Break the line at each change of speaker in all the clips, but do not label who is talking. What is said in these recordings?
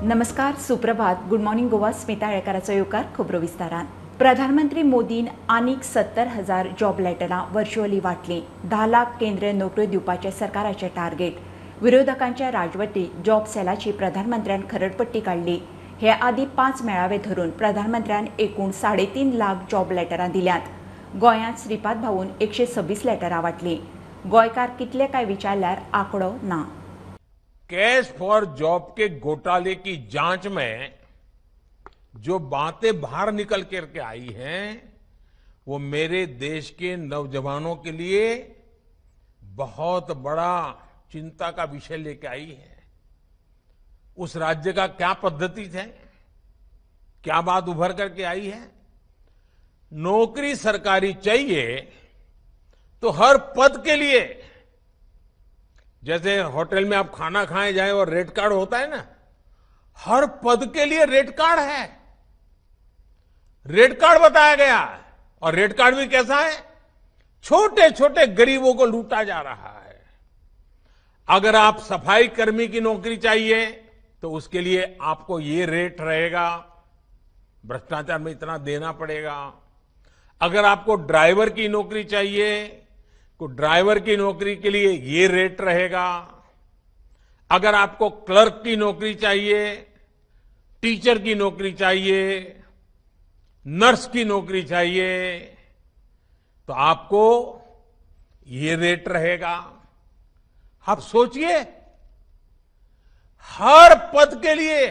नमस्कार, सुप्रभात, good morning Goa. Smita येळकाराचो येवकार खबरो विस्तारान. प्रधानमंत्री मोदीन आनीक 70,000 जॉब लेटरां व्हर्च्युअली वांटलीं. 10 लाख केंद्रीय नोकऱ्यो दिवपाचें सरकाराचें टार्गेट. विरोधकांच्या राजवटीत जॉब सेलाची प्रधानमंत्र्यान खरडपट्टी काडली. हे आदीं 5 मेळावे धरून प्रधानमंत्र्यान एकूण 3.5 लाख जॉब लेटरां दिल्यांत. गोंयांत श्रीपाद भाऊन 126 लेटरां वांटलीं. गोंयकार कितले काय विचारल्यार आंकडो ना.
कैश फॉर जॉब के घोटाले की जांच में जो बातें बाहर निकल करके आई हैं वो मेरे देश के नौजवानों के लिए बहुत बड़ा चिंता का विषय लेके आई है। उस राज्य का क्या पद्धति है, क्या बात उभर करके आई है। नौकरी सरकारी चाहिए तो हर पद के लिए, जैसे होटल में आप खाना खाए जाए और रेट कार्ड होता है ना, हर पद के लिए रेट कार्ड है। रेट कार्ड बताया गया और रेट कार्ड भी कैसा है, छोटे छोटे गरीबों को लूटा जा रहा है। अगर आप सफाई कर्मी की नौकरी चाहिए तो उसके लिए आपको ये रेट रहेगा, भ्रष्टाचार में इतना देना पड़ेगा। अगर आपको ड्राइवर की नौकरी चाहिए तो ड्राइवर की नौकरी के लिए ये रेट रहेगा। अगर आपको क्लर्क की नौकरी चाहिए, टीचर की नौकरी चाहिए, नर्स की नौकरी चाहिए तो आपको ये रेट रहेगा। आप सोचिए, हर पद के लिए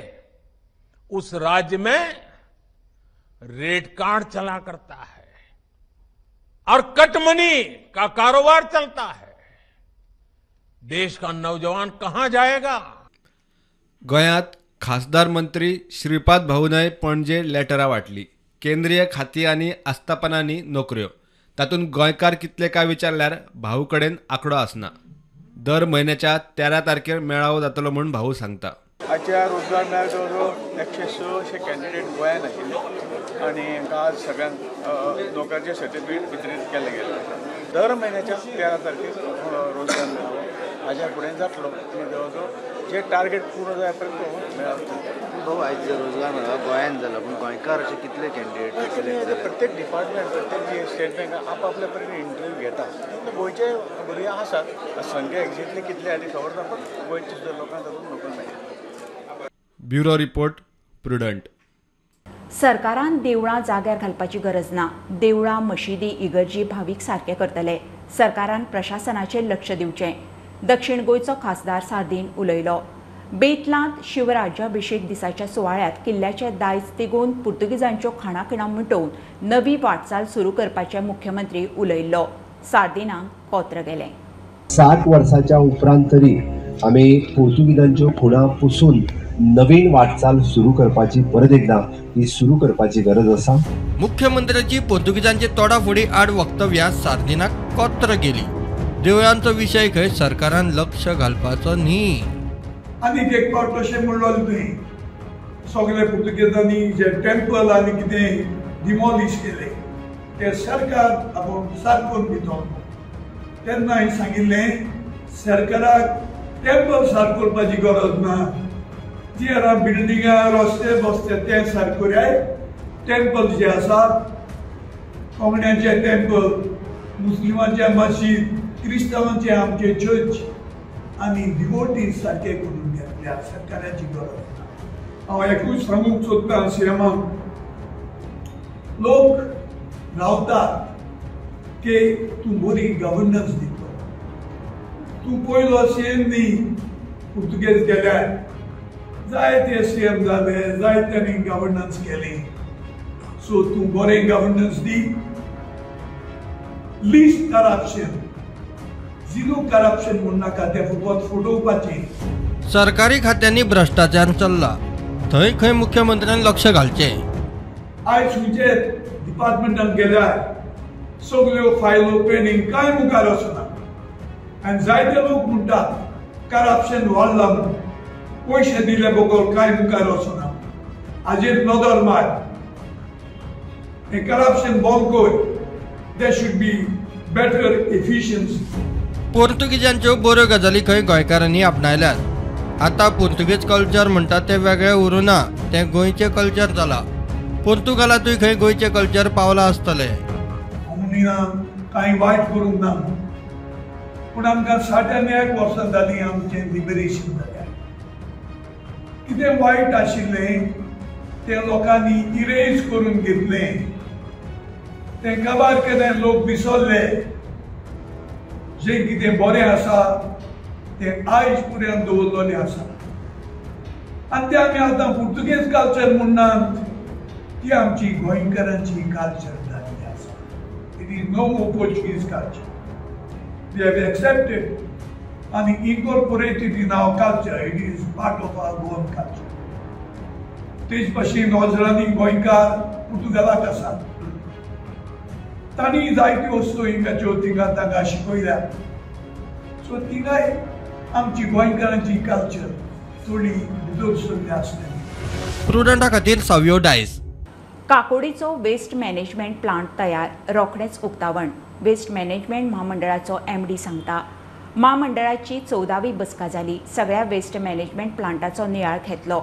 उस राज्य में रेट कार्ड चला करता है और कटमनी का कारोबार चलता है। देश का नौजवान कहां जाएगा।
गोंयांत खासदार मंत्री श्रीपाद भाऊनय पणजे लेटरां वांटली. केंद्रीय खाती आनी आस्थापनांनी नोकऱ्यो, तातूंत गोंयकार कितले काय विचारल्यार भाऊ कडेन आंकडो आसना. दर म्हयन्याच्या 13 तारखेर मेळावो जातलो म्हूण भाऊ सांगता.
आजच्या रोजगार मेळ्या जवळ जवळ 106 कॅन्डिडेट गोंयांत आशिल्ले आनी हांकां आज सगळ्यांक नोकऱ्याचे सर्टिफिकेट वितरीत केले गेले. दर म्हयन्याच्या 13 तारखेर रोजगार मेळावो हाज्या फुडें जातलो आनी जवळ जवळ जे टार्गेट पूर्ण जाय पर्यंत तो मेळावो जातलो.
भाऊ, आयज रोजगार मेळावो गोंयांत जाला, पूण गोंयकार अशे कितले कॅन्डिडेट?
प्रत्येक डिपार्टमेंट, प्रत्येक जी स्टेट बँक आपआपल्या परीन इंटरव्यू घेता. गोंयचे भुरगे आसात, संख्या एक्झॅक्टली कितले आहा ती खबर ना, पण गोंयचे सुद्दां लोकांक तातूंत नोकरी मेळटा.
Bureau report, Prudent.
सरकारान देवळां जाग्यार घालपाची गरज ना. देवळां, मशिदी, इगर्जी भावीक सारके करतले. सरकारान प्रशासनाचेर लक्ष दिवचें. दक्षिण गोंयचो खासदार सार्दीन उलयलो. बेतलांत शिवराज्याभिषेक दिसाच्या सुवाळ्यांत किल्ल्याचे दायज तिगोवन पुर्तुगीजांच्यो खाणाखिणां मिटोवन नवी वाटचाल सुरू करपाचें मुख्यमंत्री उलयल्लो. सार्दिनाक कोत्र गेलें.
60 वर्साच्या उपरांत तरी आमी पोर्तुगीजांच्यो खुणा पुसून नवीन वाटचाल सुरू करपाची, परत एकदा ही सुरू करपाची गरज आसा.
मुख्यमंत्र्याची पोर्तुगीजांचे तोडाफोडी आड वक्तव्या सार्दिनाक कोत्र गेली. देवळांचो विशय खंय सरकारान लक्ष घालपाचो न्ही.
आनीक एक फावट अशें म्हणलो तुवें, सगळे पुर्तुगेजांनी जे टेम्पल आनी कितें डिमॉलिश केले ते सरकार आपूण सारको करून दितो. तेन्ना हांवें सांगिल्लें सरकाराक टेम्पल सारको करपाची गरज ना, जी आतां बिल्डिंगां रस्ते बसते ते सारके करूया. टेम्पल जे आसात, कोंकड्यांचे टेम्पल, मुस्लिमांचे मशीद, क्रिस्तांवांचे आमचे चर्च आनी डिवोटी सारके करून घेतल्या, सरकाराची गरज ना. हांव एकूच सांगूंक सोदतां सीएमाक, लोक रावतात की तूं बरी गव्हर्नन्स दितलो. तूं पयलो सीएम न्ही, पुर्तुगेज गेल्यार जायते सीएम जाले, जायत्यांनी गव्हर्नन्स केली. सो तूं बरें गव्हर्नन्स दी, लिस्ट करप्शन, झिरो करप्शन म्हूण नाका, तें फकत फटोवपाचें.
सरकारी खात्यांनी भ्रष्टाचार चल्ला थंय खंय मुख्यमंत्र्यान लक्ष घालचें.
आयज खंयचे डिपार्टमेंटान गेल्यार सगल्यो फायलो पेंडींग, कांय मुखार वचना. आनी जायते लोक म्हणटात करप्शन वाडलां म्हूण, पयशे दिले बगर कांय मुखार वचना. हाजेर नदर मार, हें करप्शन बंद कर. There should be better efficiency.
पोर्तुगीजांच्यो बऱ्यो गजाली खंय गोंयकारांनी आपणायल्यात. आतां पुर्तुगेज कल्चर म्हणटा तें वेगळें उरूं ना, तें गोंयचें कल्चर जालां. पुर्तुगालांतूय खंय गोंयचें कल्चर पावलां आसतलें.
कांय वायट करूंक ना, पूण आमकां 61 वर्सां जालीं आमचें लिबरेशन जालें. कितें वायट आशिल्लें तें लोकांनी इरेज करून घेतलें, तें काबार केलें, लोक विसरले. जें कितें बरें आसा तें आयज पर्यंत दवरलेलें आसा आनी तें आमी आतां पुर्तुगेज कल्चर म्हणनात, ती आमची गोंयकारांची कल्चर जाल्ली आसा. It is no more Portuguese culture. We have accepted and incorporated in our culture. It is part of our Goan culture. तेच भाशेन हजरांनी गोंयकार पुर्तुगालाक आसात, तांणी जायत्यो वस्तू हिंगाच्यो थिंगा तांकां शिकयल्या. सो थिंगाय आमची गोंयकारांची कल्चर थोडी भितर सरली आसतली.
प्रुडंटा खातीर सावियो डायस.
काकोडीचो वेस्ट मॅनेजमेंट प्लांट तयार, रोखडेंच उक्तावण. वेस्ट मॅनेजमेंट म्हामंडळाचो एमडी सांगता, म्हामंडळाची 14वी बसका जाली. सगळ्या वेस्ट मॅनेजमेंट प्लांटाचो नियाळ घेतलो.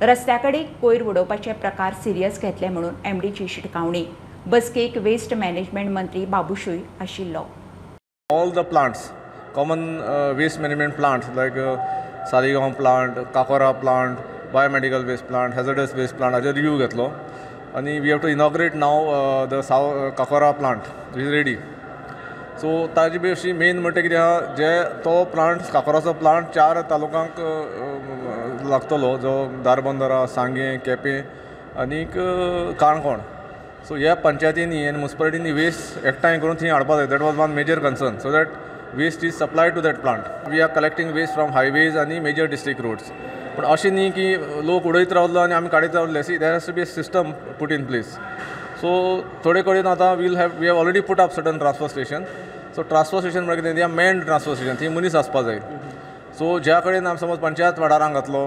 रस्त्या कडेन कोयर उडोवपाचे प्रकार सिरियस घेतले म्हणून एमडीची शिटकावणी. बसकेक वेस्ट मॅनेजमेंट मंत्री बाबूशूय आशिल्लो.
All the plants, common waste management plants like Saligao plant, Cacora plant, biomedical waste plant, hazardous waste plant हाचेर रिव्यू घेतलो आनी we have to inaugurate now the Cacora plant is ready. So ताजी बी अशी main म्हणटा कितें आहा, जे तो plant काकोराचो plant 4 तालुकांक लागतलो, जो धारबंदरा, सांगें, केपें आनीक काणकोण. सो ह्या पंचायतींनी आनी मुन्सिपालिटींनी वेस्ट एकठांय करून थंय हाडपा जाय. That was one major concern, so that waste is supplied to that plant. We are collecting waste from highways आनी मेजर डिस्ट्रिक्ट रोड्स. पूण अशें न्ही की लोक उडयत रावलो आनी आमी काडीत रावले. See there has to be a system put in place. So थोडे कडेन आतां we have already put up certain transfer station. So transfer station म्हळ्यार कितें, मेन ट्रान्सफर स्टेशन, थंय मनीस आसपा जाय. सो ज्या कडेन आमी समज पंचायत वाठारांक घातलो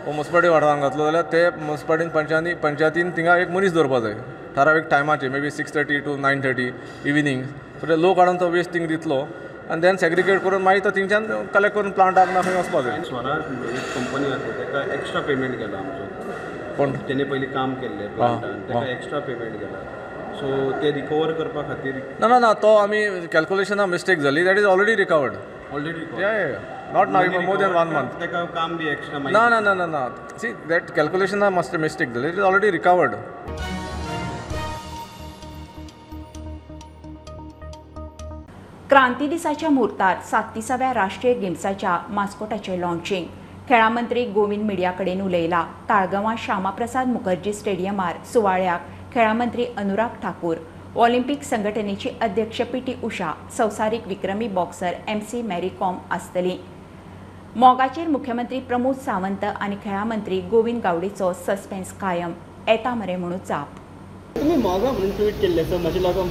वो मुन्सिपालिटी वाठारांक घातलो जाल्यार ते मुन्सिपालिटीन पंचायतीन थिंगा एक मनीस दवरपा जाय थारावीक टायमाचेर, may be 6:30 to 9:30 evening. So ते लोक हाडून तो वेस्ट थिंग दितलो आनी देन सेग्रिगेट करून मागीर तो थिंगच्यान कलेक्ट करून प्लांटाक ना खंय वचपा जाय.
स्वराज एक कंपनी आसा ताका एक्स्ट्रा पेमेंट केला आमचो,
कोण
तेणे पयलीं काम केल्लें प्लांटान, ताका एक्स्ट्रा पेमेंट केला. सो ते रिकवर करपा खातीर
ना ना ना तो आमी कॅल्क्युलेशना मिस्टेक जाली. That is already recovered.
Already
not now, more than 1 month.
ताका काम बी एक्स्ट्रा
ना ना ना ना ना सी that कॅल्क्युलेशना must mistake जाली. It is already recovered.
क्रांती दिसाच्या मुहूर्तार 37व्या राष्ट्रीय गेम्साच्या मास्कोटाचें लॉन्चिंग. खेळां मंत्री गोविंद मिडिया कडेन उलयला. ताळगांवां श्यामाप्रसाद मुखर्जी स्टेडियमार सुवाळ्याक खेळां मंत्री अनुराग ठाकूर, ऑलिम्पिक संघटनेची अध्यक्ष पी टी उषा, संवसारीक विक्रमी बॉक्सर MC Mary com आसतली. मोगाचेर मुख्यमंत्री प्रमोद सावंत आनी खेळां मंत्री गोविंद गावडेचो सस्पेन्स कायम, येता मरे म्हणून जाप.
तुमी मोगा म्हणून ट्वीट केल्लें, सो म्हजे लोकांक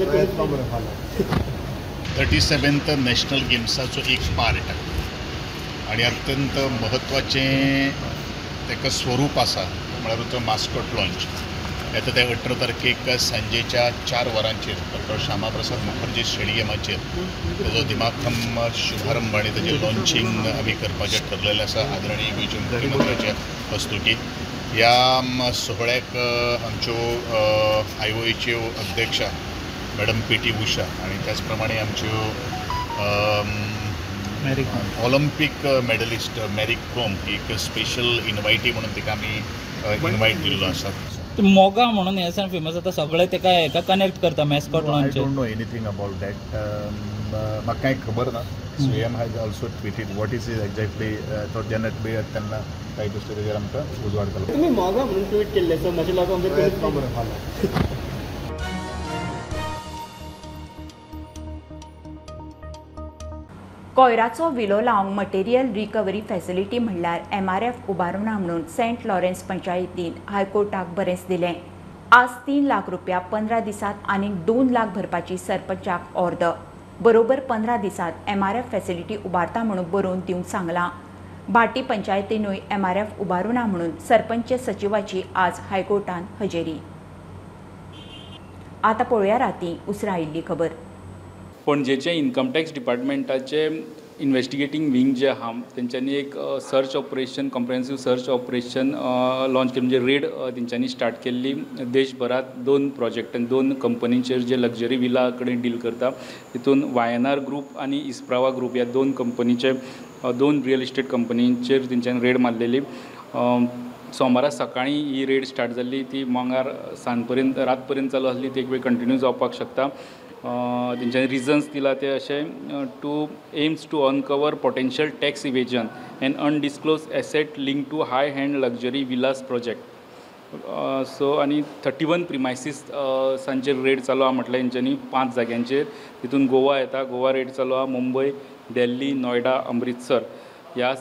37th national गेम्साचो एक पार्ट आनी अत्यंत म्हत्वाचें ताका स्वरूप आसा, म्हळ्यार तो मास्कॉट लॉन्च. येता त्या 18 तारखेक सांजेच्या 4 वरांचेर डॉक्टर श्यामाप्रसाद मुखर्जी स्टेडियमाचेर ताजो दिमाखम शुभारंभ आनी ताजें लॉन्चिंग आमी करपाचें ठरलेलें आसा आदरणीय गोंयच्या मुख्यमंत्र्याच्या हस्तुकी. ह्या सुवाळ्याक आमच्यो आयओएच्यो अध्यक्षा मॅडम पी टी उषा आनी त्याच प्रमाणे आमच्यो ऑलिम्पीक मेडलिस्ट मॅरी कॉम एक स्पेशल इन्वायटी म्हणून तिका आमी इन्वायट दिल्लो आसा.
मोगा म्हणून हे फेमस जाता, सगळे तेका हेका कनेक्ट करता mascot launch.
I don't know anything about that, म्हाका कांय खबर ना. CM has also tweeted what is is exactly, तो जेन्ना मेळत तेन्ना कांय गोश्टी तेजेर आमकां उजवाड घालप.
तुमी मोगा म्हणून ट्वीट केल्लें, सो म्हजे लोकांक
कोयराचो विलो लावंक मटेरियल रिकव्हरी फॅसिलिटी म्हणल्यार MRF उबारुना म्हणून सेंट लॉरेन्स पंचायतीन हायकोर्टाक बरेंच दिलें. आज 3 लाख रुपया 15 दिसांत आनीक 2 लाख भरपाची सरपंचाक ऑर्द. बरोबर 15 दिसांत MRF facility उबारता म्हणून बरोवन दिवंक सांगलां. भाटी पंचायतीनूय MRF उबारुना म्हणून सरपंच सचिवाची आज हायकोर्टान हजेरी. आतां पळोवया राती उसरां आयिल्ली खबर.
पणजेचे इन्कम टॅक्स डिपार्टमेंटाचे इन्वेस्टिगेटींग विंग जे आहा तेंच्यांनी एक search operation, comprehensive search operation launch केली, म्हणजे रेड तेंच्यांनी स्टार्ट केल्ली देशभरात 2 प्रोजेक्ट आनी 2 कंपनींचेर जे लक्झरी विला कडेन डील करता. तितून YNR group आनी इस्प्रावा ग्रूप ह्या 2 कंपनीचे 2 रियल इस्टेट कंपनींचेर तेंच्यांनी रेड मारलेली. सोमारा सकाळीं ही रेड स्टार्ट जाल्ली, ती मंगार सांज पर्यंत रात पर्यंत चालू आसली, ती एक वेळ कंटिन्यू जावपाक शकता. तेंच्यांनी रिजन्स दिला ते अशें, to aims to uncover potential tax evasion and undisclosed asset link to high end luxury villas project. So आनी 31 प्रिमायसीस सांचेर रेड चालू आहा म्हटल्यार तेंच्यांनी 5 जाग्यांचेर, तितून गोवा येता, गोवा रेड चालू आहा, मुंबय, दिल्ली, नोयडा, अमृतसर ह्या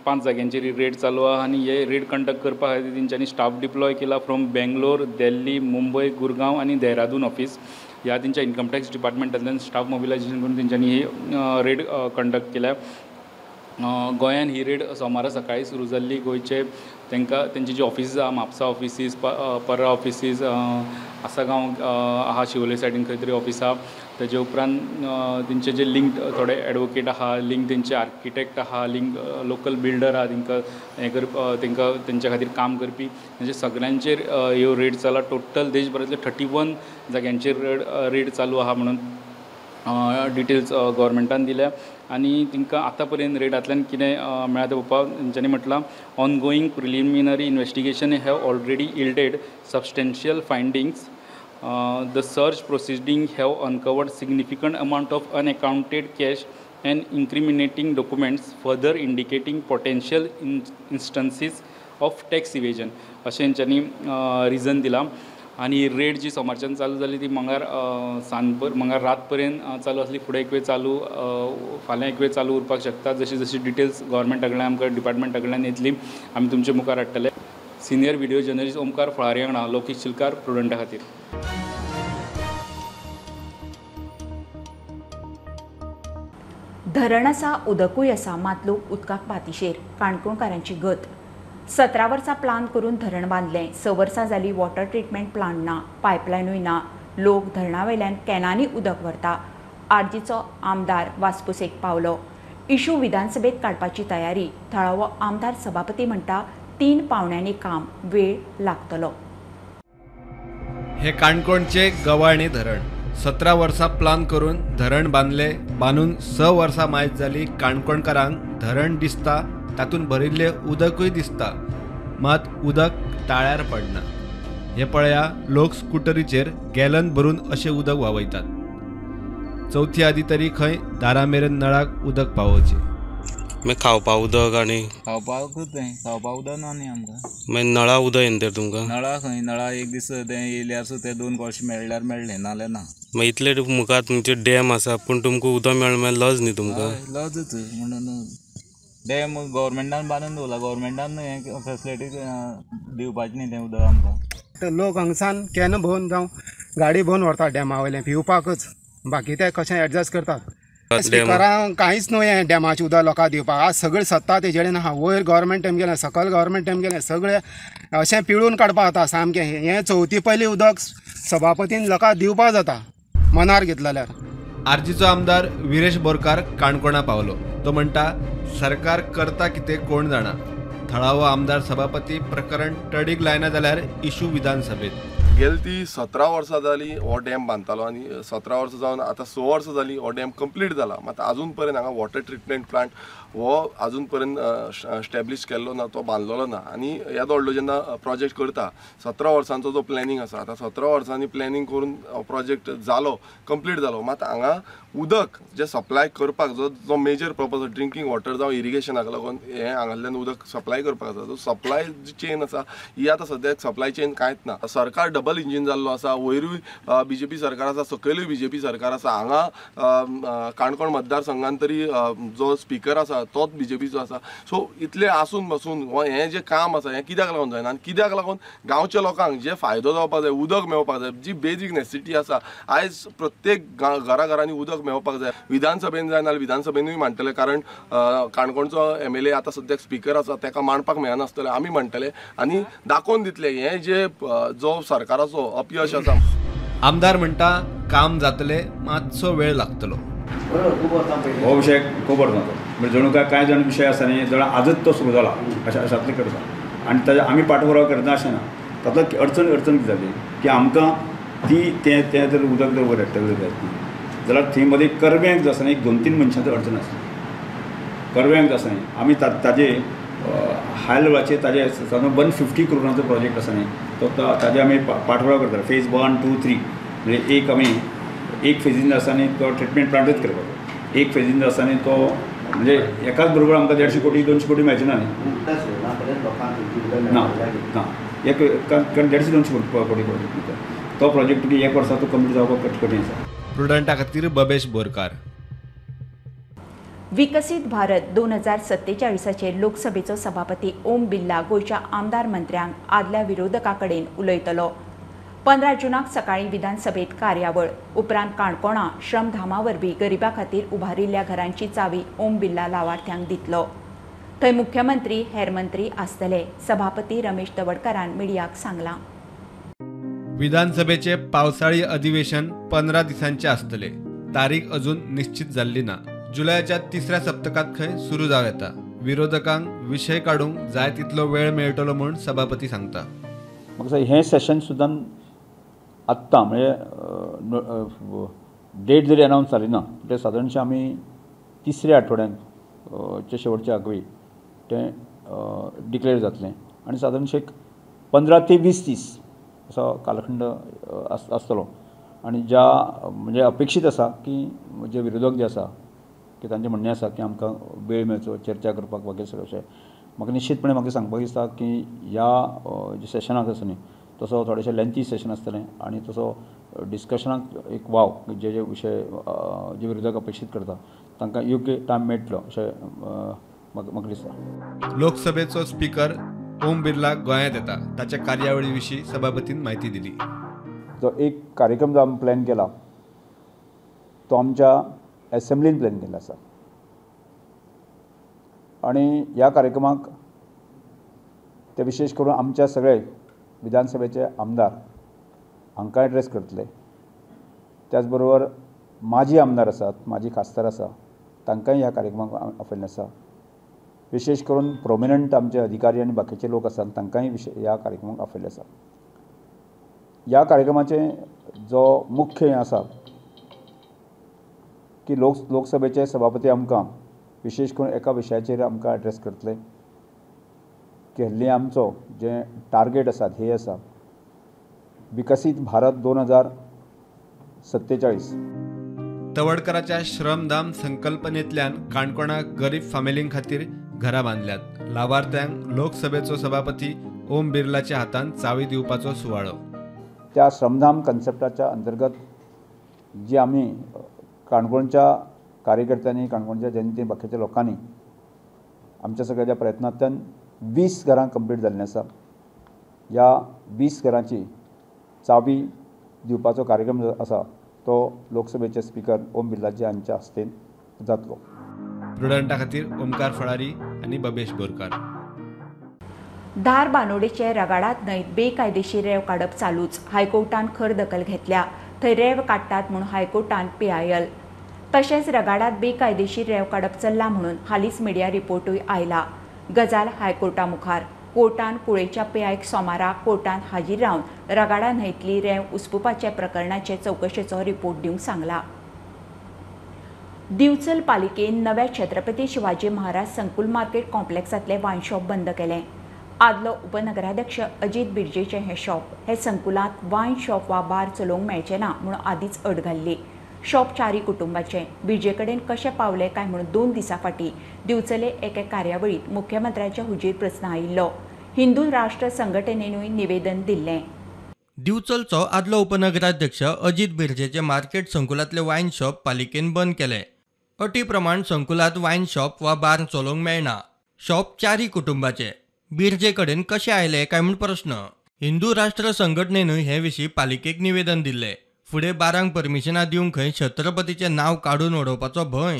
5 जाग्यांचेर रेड चालू आहा. आनी हे रेड कंडक्ट करपा खातीर तेंच्यांनी स्टाफ डिप्लॉय केला फ्रॉम बेंगलोर, दिल्ली, मुंबय, गुरगांव आनी देहरादून ऑफिस. ह्या तेंच्या इन्कम टॅक्स डिपार्टमेंटांतल्यान स्टाफ मोबिलायजेशन करून तेंच्यांनी ही रेड कंडक्ट केल्या. गोंयान ही रेड सोमारा सकाळीं सुरू जाल्ली. गोंयचे तांकां तेंची जी ऑफिसीस आहा, म्हापसा ऑफिसीस, पर्रा ऑफिसीस, आसागांव आहा, शिवोले सायडीन खंय तरी ऑफिस आहा. तेजे उपरांत तेंचे जे लिंक थोडे एडवोकेट आहा, लिंक तेंचे आर्किटेक्ट आहा, लिंक लोकल बिल्डर आहा, तेंकां हें करप, तेंकां तेंच्या खातीर काम करपी, म्हणजे सगळ्यांचेर ह्यो रेड चला. टोटल देशभरांतले 31 जाग्यांचेर रेड चालू आहा म्हणून डिटेल्स गव्हर्मेंटान दिल्या. आनी तांकां आतां पर्यंत रेडांतल्यान कितें मेळ्ळां तें पळोवपाक तेंच्यांनी म्हटलां, ongoing preliminary investigation have already yielded substantial findings. The search proceeding have uncovered significant amount of unaccounted cash and incriminating documents, further indicating potential instances of tax evasion, अशें तेंच्यांनी रिजन दिलां. आनी रेड जी सोमारच्यान चालू जाली ती मंगार सांजभर, मंगार रात पर्यंत चालू आसली. फुडें एक वेळ चालू, फाल्यां एक वेळ चालू उरपाक शकता. जशी जशी डिटेल्स गव्हर्मेंटा कडल्यान आमकां डिपार्टमेंटा कडल्यान येतली आमी तुमचे मुखार हाडटले. सिनियर व्हिडियो जर्नलिस्ट ओमकार फळारी वांगडा लौकीक शिलकार, प्रुडंटा खातीर.
धरण आसा, उदकूय आसा, मात लोक उदकाक पातिशेर. काणकोणकारांची गत. 17 वर्सां प्लान करून धरण बांदलें, 6 वर्सां जाली वॉटर ट्रिटमेंट प्लांट ना, पायपलायनूय ना. लोक धरणावेल्यान कॅनांनी उदक व्हरता. आरजीचो आमदार वास्कोसेक पावलो. इशू विधानसभेत काडपाची तयारी. थळावो आमदार सभापती म्हणटा 3 पावण्यांनी काम, वेळ लागतलो.
हे काणकोणचे गवाणे धरण 17 वर्सां प्लान करून धरण बांदले. बांदून 6 वर्सां मायज जाली. काणकोणकारांक धरण दिसता, तातूंत भरिल्लें उदकूय दिसता, मात उदक ताळ्यार पडना. हे पळया, लोक स्कुटरीचेर गॅलन भरून अशें उदक व्हांवयतात. चवथी आदी तरी खंय दारा मेरेन नळाक उदक पावोवचें.
मागीर खावपा उदक आनी
खावपाकूच तें खावपा उदक ना न्ही आमकां.
मागीर नळा उदक येना तर तुमकां?
नळा खंय, नळा एक दीस तें येयल्यार सुद्दां ते 2 कळशे मेळ्ळ्यार मेळ्ळें, नाल्यार ना.
मागीर इतले मुखार तुमचे डॅम आसा पूण तुमकां उदक मेळना, मागीर लज न्ही तुमकां?
लजच म्हणून डॅम गव्हर्मेंटान बांदून दवरला, गव्हर्मेंटान हें फेसिलिटी दिवपाची न्ही तें उदक आमकां.
लोक हांगसान can भरून जावं गाडी भरून व्हरता डॅमा वयलें पिवपाकच, बाकी ते कशें एडजस्ट करतात. स्पिकरां कांयच न्हू हें डॅमाचें उदक लोकांक दिवपाक. आज सगळें सत्ता तेजे कडेन आहा. वयर गव्हर्मेंट तेम गेलें, सकयल गव्हर्मेंट तेम गेलें, सगळें अशें पिळून काडपाक जाता सामकें. हें चवथी पयलीं उदक सभापतीन लोकांक दिवपाक जाता मनार घेतलें जाल्यार.
आरजीचो आमदार विरेश बोरकार काणकोणा पावलो. तो म्हणटा सरकार करता कितें कोण जाणा. थळावो आमदार सभापती प्रकरण तडीक लायना जाल्यार इशू विधानसभेत.
गेली ती 17 वर्सां जाली हो डॅम बांदतालो आनी 17 वर्सां जावन आतां 6 वर्सां जाली हो डॅम कंप्लीट जाला. मात आजून पर्यंत हांगा वॉटर ट्रिटमेंट प्लांट हो आजून पर्यंत स्टॅब्लिश केल्लो ना, तो बांदलेलो ना. आनी येदो व्हडलो जेन्ना प्रोजेक्ट करता 17 वर्सांचो जो प्लॅनिंग आसा, आतां 17 वर्सांनी प्लॅनिंग करून प्रोजेक्ट जालो, कंप्लीट जालो, मात हांगा उदक जें सप्लाय करपाक जो जो मेजर पर्पज ड्रिंकींग वॉटर जावं इरिगेशनाक लागून हें हांगांतल्यान उदक सप्लाय करपाक आसा, जो सप्लाय जी चेन आसा ही आतां सद्याक सप्लाय चेन कांयच ना. सरकार डबल इंजीन जाल्लो आसा, वयरूय बीजेपी सरकार आसा, सकयलूय बीजेपी सरकार आसा. हांगा काणकोण मतदारसंघान तरी जो स्पिकर आसा तोच बीजेपीचो आसा. सो इतलें आसून बसून हें जें काम आसा हें कित्याक लागून जायना आनी कित्याक लागून गांवच्या लोकांक जे फायदो जावपाक जाय, उदक मेळपाक जाय, जी बेजीक नेसेसिटी आसा आयज प्रत्येक घरा घरांनी उदक मेळपाक जाय. विधानसभेन जाय नाल्यार विधानसभेनूय मांडटले, कारण काणकोणचो MLA आतां सद्याक स्पिकर आसा, ताका मांडपाक मेळनासतलें, आमी मांडटले आनी दाखोवन दितले हें जे जो सरकाराचो अपयश आसा.
आमदार म्हणटा काम जातले, मातसो वेळ लागतलो.
हो विशय खूब वर्सांचो म्हणजे जणू काय कांय जाण विशय आसा न्ही जाल्यार आजच तो सुरू जाला अशें अशांतलें करता आनी ताजे आमी पाठपुरावा करना अशें ना. तातूंत अडचण अडचण कितें जाली की आमकां ती तें तें जर उदक जर वयर हाडटले जायत जाल्यार थंय मदीं कर्व्यांक जो आसा न्ही एक 2-3 मनशांचो अडचण आसली. कर्व्यांक जो आसा न्ही आमी ताजे हाय लेवलाचेर ताजे सादारण 150 करोडांचो प्रोजेक्ट आसा न्ही तो ताजे आमी पाठपुरावा करताले. फेज 1, 2, 3 म्हणजे एक आमी एक फेजीन आसा न्ही तो ट्रिटमेंट प्लांटूच करपाचो, एक फेजीन आसा न्ही तो म्हणजे एकाच बरोबर आमकां 150 कोटी 200 कोटी मेळचे ना न्ही ना ना एक कारण 150-200 कोटी प्रोजेक्ट तो प्रोजेक्ट तुका एक वर्सा तो कंप्लीट जावपाक कठीण आसा.
प्रुडंटा खातीर बबेश बोरकार.
विकसीत भारत 2047 लोकसभेचो सभापती ओम बिर्ला गोंयच्या आमदार मंत्र्यांक आदल्या विरोधकां कडेन उलयतलो. 15 जूनाक सकाळीं विधानसभेत कार्यावळ उपरांत काणकोणा श्रमधामा वरवीं गरिबां खातीर उबारिल्ल्या घरांची चावी ओम बिर्ला लावार्थ्यांक दितलो. थंय मुख्यमंत्री हेर मंत्री आसतले. सभापती रमेश तवडकारान मिडियाक सांगलां.
विधानसभेचे पावसाळी अधिवेशन 15 दिसांचे आसतले. तारीख अजून निश्चित जाल्ली ना. जुलयाच्या तिसऱ्या सप्तकात खंय सुरू जावं येता. विरोधकांक विशय काडूंक जाय तितलो वेळ मेळटलो म्हूण सभापती सांगता.
म्हाका हें सेशन सुद्दां आत्तां म्हणजे डेट जरी अनावन्स जाली ना ते सादारणशें आमी तिसऱ्या आठवड्यांत शेवटच्या आगवी तें डिक्लेअर जातलें आनी सादारणशें एक 15 ते 20 दीस असो कालखंड आसतलो. आनी ज्या म्हणजे अपेक्षीत आसा की जे विरोधक जे आसा की तांचें म्हणणें आसा की आमकां वेळ मेळचो चर्चा करपाक वगैरे सगळें अशें म्हाका निश्चितपणे म्हाका सांगपाक दिसता की ह्या जे सेशनाक आसा न्ही तसो थोडेशें लेंथी सेशन आसतलें आनी तसो डिस्कशनाक एक वाव जे जे विशय जे विरोधक अपेक्षीत करता तांकां योग्य टायम मेळटलो अशें म्हाका दिसता.
लोकसभेचो स्पीकर ओम बिर्ला गोंयांत येता. ताच्या कार्यावळी विशीं सभापतीन म्हायती दिली.
जो एक कार्यक्रम जो आमी प्लॅन केला तो आमच्या एसेंब्लीन प्लॅन केल्लो आसा आनी ह्या कार्यक्रमाक ते विशेश करून आमच्या सगळे विधानसभेचे आमदार हांकां एड्रेस करतले. त्याच बरोबर माजी आमदार आसात, माजी खासदार आसा तांकांय ह्या कार्यक्रमाक आपयल्लें आसा. विशेश करून प्रोमिनंट आमचे अधिकारी आनी बाकीचे लोक आसात तांकांय ह्या कार्यक्रमाक आपयल्लें आसा. ह्या कार्यक्रमाचें जो मुख्य हें आसा की लोकसभेचे सभापती आमकां विशेश करून एका विशयाचेर आमकां एड्रेस करतले की हल्ली आमचो जें टार्गेट आसा ध्येय आसा विकसीत भारत 2047.
तवडकराच्या श्रमधाम संकल्पनेंतल्यान काणकोणा गरीब फामिलीं खातीर घरां बांदल्यात. लावार्थ्यांक लोकसभेचो सभापती ओम बिर्लाच्या हातान चावी दिवपाचो सुवाळो.
त्या श्रमधाम कन्सेप्टाच्या अंतर्गत जी आमी काणकोणच्या कार्यकर्त्यांनी, काणकोणच्या जनतेन, बाकीच्या लोकांनी आमच्या सगळ्याच्या प्रयत्नांतल्यान 20 घरां कंप्लीट जाल्लीं आसा. ह्या 20 घरांची चावी दिवपाचो कार्यक्रम आसा तो लोकसभेचे स्पीकर ओम बिर्लाजी हांच्या हस्ते जातलो.
प्रुडंटा खातीर ओमकार फळारी आनी बबेश बोरकार.
धार बानोडेचे रगाडात न्हंयत बेकायदेशीर रेंव काडप चालूच. हायकोर्टान खर दखल घेतल्या. थंय रेंव काडटात म्हूण हायकोर्टान पीआयएल तशेंच रगाडात बेकायदेशीर रेंव काडप चल्ला म्हणून हालींच मिडिया रिपोर्टूय आयला. गजाल हायकोर्टा मुखार. कोर्टान कुळेच्या पीआयक सोमारा कोर्टान हाजीर रावन रगाडा न्हंयतली रेंव उसपुपाच्या प्रकरणाचे चवकशेचो रिपोर्ट दिवंक सांगला. दिवचल पालिकेन नव्या छत्रपती शिवाजी महाराज संकुल मार्केट कॉम्प्लेक्सांतलें वायन शॉप बंद केलें. आदलो उपनगराध्यक्ष अजीत बिर्जेचें हें शॉप. हे संकुलांत वायन शॉप वा बार चलोवंक मेळचें ना म्हूण आदींच अट घाल्ली. शॉप चारी कुटुंबाचें. बिर्जे कडेन कशें पावलें काय म्हूण 2 दिसां फाटीं दिवचले एके कार्यावळींत मुख्यमंत्र्याच्या हुजीर प्रस्न आयिल्लो. हिंदू राष्ट्र संघटनेनूय निवेदन दिल्लें.
दिवचलचो आदलो उपनगराध्यक्ष अजीत बिर्जेचे मार्केट संकुलांतले वायन शॉप पालिकेन बंद केले. अटी प्रमाण संकुलांत वायन शॉप वा बार चलोवंक मेळना. शॉप चारी कुटुंबाचे. बिर्जे कडेन कशें आयले काय म्हूण प्रस्न. हिंदू राष्ट्र संघटनेनूय हे विशीं पालिकेक निवेदन दिल्लें. फुडें बारांक परमिशनां दिवंक खंय छत्रपतीचें नांव काडून उडोवपाचो भंय.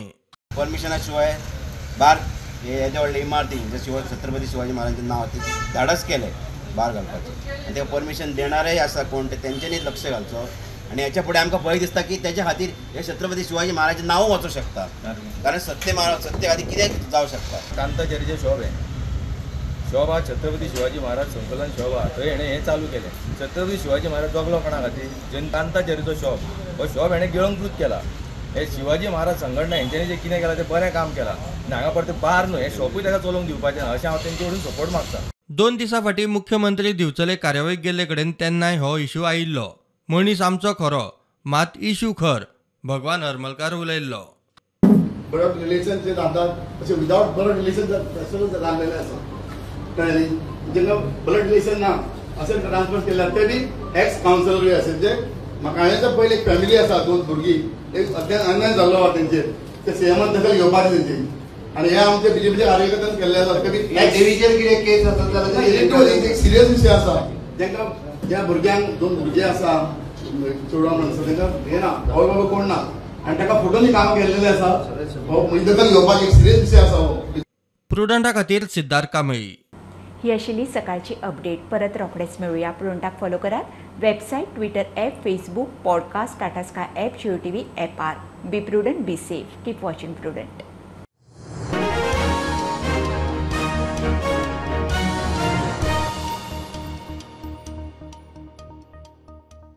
परमिशना शिवाय बार हे व्हडले इमारती जे छत्रपती शिवाजी महाराजांचें नांव ते धाडस केलें बार घालपाचें आनी तेका परमिशन देणारेय आसा कोण ते तेंच्यांनी लक्ष घालचो. आनी हेच्या फुडें आमकां भंय दिसता की तेच्या खातीर हे छत्रपती शिवाजी महाराजाचें नांव वचूंक शकता, कारण सत्य सत्य खातीर कितें जावं शकता.
कांताचारीचें शॉप हें शॉप आहा, छत्रपती शिवाजी महाराज संकुलान शॉप आहा, थंय हेणें हें चालू केलें. छत्रपती शिवाजी महाराज जगलो कोणा खातीर? जेन्ना कांताचारीचो शॉप हो शॉप हेणें गिळंकृत केला. हे शिवाजी महाराज संघटना हेंच्यांनी जें कितें केलां तें बरें काम केलां आनी हांगा परतें बार न्हू, हें शॉपूय ताका चलोवंक दिवपाचें ना अशें हांव तेंचे कडून सपोर्ट मागता.
2 दिसां फाटीं मुख्यमंत्री दिवचले कार्यावळीक गेल्ले कडेन तेन्नाय हो इशू आयिल्लो. मनीस आमचो खरो मात इशू खर, भगवान हरमलकार उलयल्लो.
ब्लड रिलेशन जे जातात अशें विदावट ब्लड रिलेशन जाल्लेलें आसा, कळ्ळें न्ही? जेन्ना ब्लड रिलेशन ना अशें ट्रान्सफर केल्ले ते बी एक्स कावन्सिलरूय आसा. जे म्हाका हांवें पयलीं एक फॅमिली आसा, 2 भुरगीं, एक अत्यंत अन्याय जाल्लो आहा तेंचेर, ते सीएमान दखल घेवपाची तेंची. आनी हे आमचे बीजेपीचे कार्यकर्त्यान केल्ले आसा.
देवीचेर कितें केस आसा
जाल्यार एक सिरियस विशय आसा. तांकां ज्या भुरग्यांक 2 भुरगीं आसा चेडवां म्हणून आसा, तांकां हें ना, आवय बाबा कोण ना आनी ताका फोटोनी काम केल्लेलें आसा. हो दखल घेवपाची एक सिरियस विशय आसा हो.
प्रुडंटा खातीर सिद्धार्थ कांबळी.
ही आशिल्ली सकाळची अपडेट. परत रोखडेच मेळुया. प्रुडंटाक फॉलो करात website, Twitter app, Facebook, podcast, Tata Sky app, Jio TV ॲपार. Be prudent, be safe, keep watching Prudent.